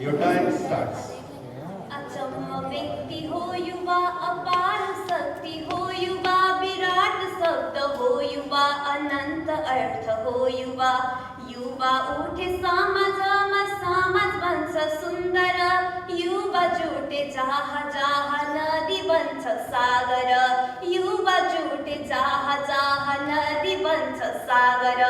Your time starts. अचम्म व्यक्ति हो युवा, अपार शक्ति हो युवा, विराट शब्द हो युवा, अनंत अर्थ हो युवा। युवा उठे समाजमा, समाज बन्छ सुन्दर। युवा जुटे जहाँ जहाँ नदी बन्छ सागर। युवा जुटे जहाँ जहाँ नदी बन्छ सागर।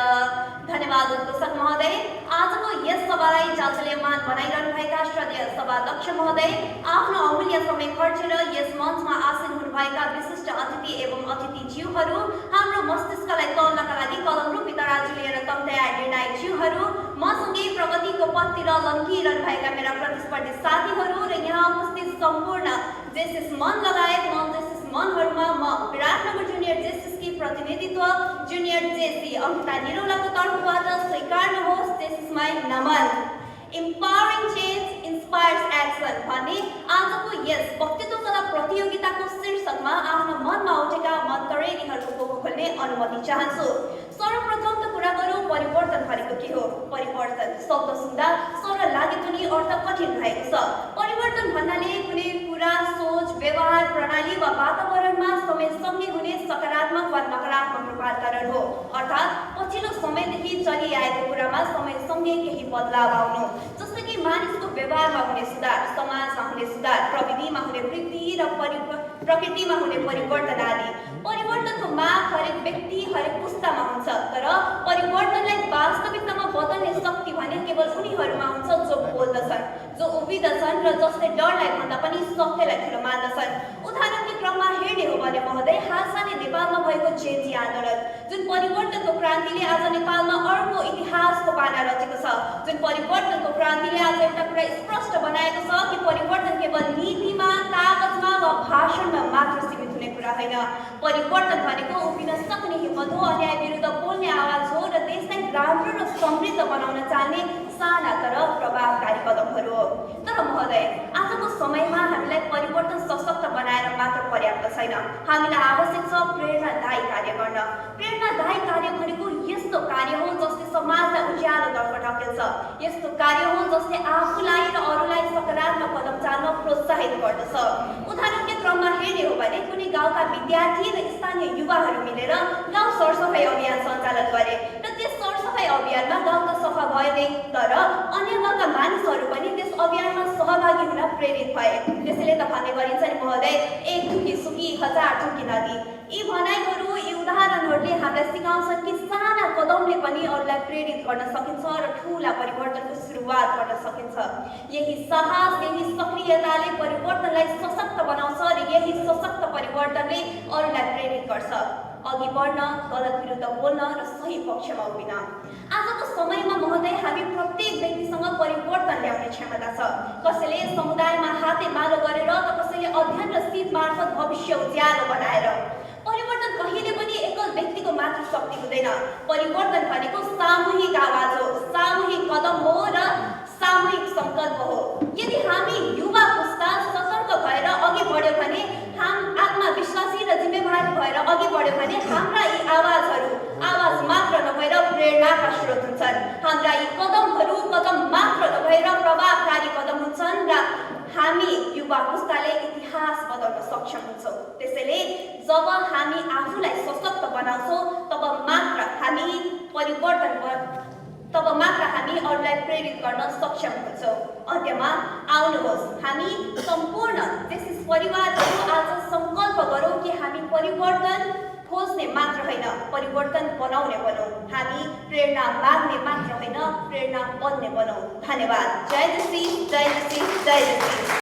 धन्यवाद उद्घोषक महोदय। आजको यस सभालाई चाञ्चल्यमान बनाइरहनुभएका श्रद्धेय सभाध्यक्ष महोदय, आफ्नो अमूल्य समय खर्चेर यस मञ्चमा आसीन हुनुभएका विशिष्ट अतिथि एवं अतिथिज्यूहरू, हाम्रो मस्तिष्कलाई तौल्नका लागि कलम रूपी तराजु लिएर तम्त्याए निर्णायकज्यूहरू, मसँगै प्रगतिको पथतिर लम्किरहनुभएका मेरा प्रतिस्पर्धी साथीहरू र यहाँ उपस्थित सम्पूर्ण जेसिस मन लगायत नन जेसिस मनहरूमा म विराटनगर जुनियर जेसिसकी प्रतिनिधित्व जुनियर जेसी अङ्किता निरौलाको तर्फबाट स्वीकार्नुहोस् जेसिसमाई नमन। Empowering change inspires action भन्ने आजको यस वक्तृत्व कला प्रतियोगिताको शीर्षकमा आफ्नो मनमा उठेका मतरेणीहरूको पोको खोल्ने अनुमति चाहन्छु। सर्वप्रथम त कुरा गरौँ परिवर्तन भनेको के हो। परिवर्तन शब्द सुन्दा सरल लागे पनि अर्थ कठिन रहेको छ। परिवर्तन भन्नाले कुनै कुरा, सोच, व्यवहार, प्रणाली वा वातावरणमा समयसँगै हुने सकारात्मक वा नकारात्मक रूपान्तरण हो। अर्थात् पछिल्लो समयदेखि चलिआएको कुरामा समयसँगै केही बदलाव आउनु। जस्तै कि मानिसको व्यवहारमा हुने सुधार, समाजमा हुने सुधार, प्रविधिमा हुने वृद्धि र प्रकृतिमा हुने परिवर्तन आदि। परिवर्तनको माग हरेक व्यक्ति, हरेक पुस्तामा हुन्छ, तर परिवर्तनलाई वास्तविकतामा बदल्ने शक्ति भने केवल उनीहरूमा हुन्छ जो बोल्दछन्, जो उभिदछन् र जसले डरलाई भन्दा पनि सत्यलाई ठुलो मान्दछन्। उदाहरणको क्रममा हेर्ने हो भने महोदय, हालसालै नेपालमा भएको जेजी आन्दोलन, जुन परिवर्तनको क्रान्तिले आज नेपालमा अर्को इतिहासको पाना रचेको छ, जुन परिवर्तनको क्रान्तिले आज एउटा कुरा स्पष्ट बनाएको छ कि परिवर्तन केवल नीतिमा, कागजमा वा भाषणमा मात्र सीमित हुने कुरा होइन। परिवर्तन भनेको उभिन सक्ने हिम्मत हो, अन्याय विरुद्ध बोल्ने आवाज हो र देशलाई राम्रो र समृद्ध बनाउन चाहने साना तर प्रभावकारी कदमहरू हो। तर महोदय, आजको समयमा हामीलाई परिवर्तन सशक्त बनाएर मात्र पर्याप्त छैन। हामीलाई आवश्यक छ प्रेरणादायी कार्य गर्न। प्रेरणादायी कार्य भनेको यस्तो कार्य हो जसले समाजलाई उज्यालोतर्फ ढकेल्छ, यस्तो कार्य हो जसले आफूलाई र अरूलाई सकारात्मक कदम चाल्न प्रोत्साहित गर्दछ। उदाहरणको क्रममा हेर्ने हो भने कुनै गाउँका विद्यार्थी र स्थानीय युवाहरू मिलेर गाउँ सरसफाई अभियान सञ्चालन गरे र त्यस सरसफाई अभियानमा गाउँ त सफा भयो नै, तर अन्य गाउँका मानिसहरू पनि त्यस अभियानमा सहभागी हुन प्रेरित भए। त्यसैले त भन्ने गरिन्छ नि महोदय, एक थुकी सुकी हजार थुकी नदी। यी भनाइहरू, यी उदाहरणहरूले हामीलाई सिकाउँछन् कि साना कदमले पनि अरूलाई प्रेरित गर्न सकिन्छ र ठुला परिवर्तनको सुरुवात गर्न सकिन्छ। यही साहस, यही सक्रियताले परिवर्तनलाई सशक्त बनाउँछ र यही सशक्त परिवर्तनले अरूलाई प्रेरित गर्छ अघि बढ्न, गलत विरुद्ध बोल्न र सही पक्षमा उभिन। आजको समयमा महोदय, हामी प्रत्येक व्यक्तिसँग परिवर्तन ल्याउने क्षमता छ। कसैले समुदायमा हातेमालो गरेर त कसैले अध्ययन र सिप मार्फत भविष्य उज्यालो बनाएर। परिवर्तन कहिले पनि एकल व्यक्तिको मात्र शक्ति हुँदैन। परिवर्तन भनेको सामूहिक आवाज हो, सामूहिक कदम हो र सामूहिक सङ्कल्प हो। यदि हामी युवा पुस्ता सतर्क भएर अघि बढ्यो भने, आत्मविश्वासी र जिम्मेवारी भएर अघि बढ्यो भने हाम्रा यी आवाजहरू आवाज मात्र नभएर प्रेरणाका स्रोत हुन्छन्। हाम्रा यी कदमहरू कदम मात्र नभएर प्रभावकारी कदम हुन्छन् र हामी युवा पुस्ताले इतिहास बदल्न सक्षम हुन्छौँ। त्यसैले जब हामी आफूलाई सशक्त बनाउँछौँ तब मात्र हामी अरूलाई प्रेरित गर्न सक्षम हुन्छौँ। अन्त्यमा आउनुहोस्, हामी सम्पूर्ण जेसिस परिवारहरू आज सङ्कल्प गरौँ कि हामी परिवर्तन खोज्ने मात्र होइन, परिवर्तन बनाउने बनौँ। हामी प्रेरणा माग्ने मात्र होइन, प्रेरणा बन्ने बनौँ। धन्यवाद। जय जेसी, जय जेसी, जय जेसी।